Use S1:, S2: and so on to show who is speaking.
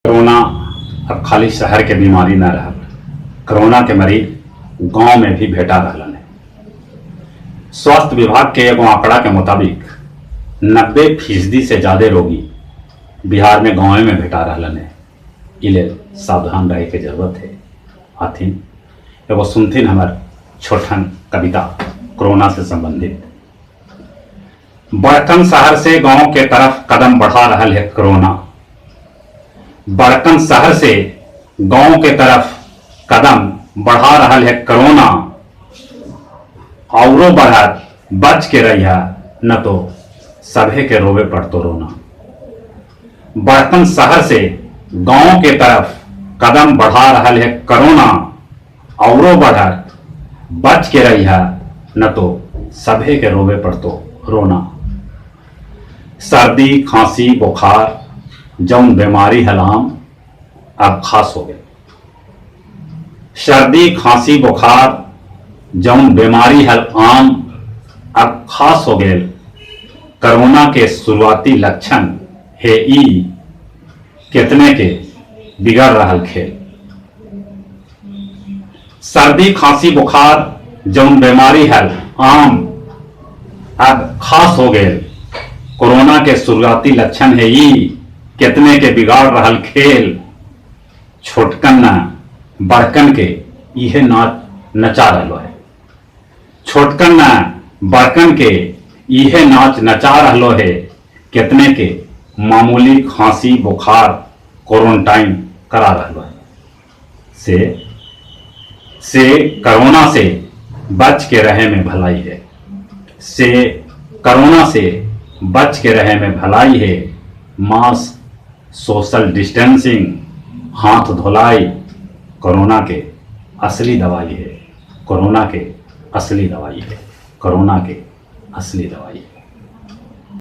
S1: Corona अब खाली शहर के बीमारी न रहल, कोरोना के मरीज गांव में भी भेटा रहलन है। स्वास्थ्य विभाग के एगो आंकड़ा के मुताबिक 90% से ज्यादा रोगी बिहार में गांवे में भेटा रहलन है। इले सावधान रहे के जरूरत है। आथिन एगो सुनथिन हमार छोटहन कविता कोरोना से संबंधित। बड़कन शहर से गांव के तरफ कदम बढ़ा रहल है कोरोना। बड़कन शहर से गांव के तरफ कदम बढ़ा रहल है कोरोना। औरो बढ़त, बच के रहिया, न तो सभे के रोवे पड़तो रोना। बड़कन शहर से गांव के तरफ कदम बढ़ा रहल है कोरोना। औरो बढ़त, बच के रहिया, न तो सभे के रोवे पड़तो रोना। सर्दी, खांसी, बुखार जौन बीमारी हलाम अब खास हो गए। सर्दी, खांसी, बुखार जौन बीमारी हल आम अब खास हो गए। कोरोना के शुरुआती लक्षण है ई, कितने के बिगड़ रहल खेल। सर्दी, खांसी, बुखार जौन बीमारी हल आम अब खास हो गए। कोरोना के शुरुआती लक्षण है ई, कितने के बिगाड़ रहल खेल। छोटकन न बड़कन के इहे नाच नचा रहलो है। छोटकन न बड़कन के इहे नाच नचा रहलो है। कितने के मामूली खांसी बुखार क्वारंटाइन करा रहलो है। से कोरोना से बच के रहे में भलाई है। से कोरोना से बच के रहे में भलाई है। मास्क, सोशल डिस्टेंसिंग, हाथ धुलाई कोरोना के असली दवाई है। कोरोना के असली दवाई है। कोरोना के असली दवाई है।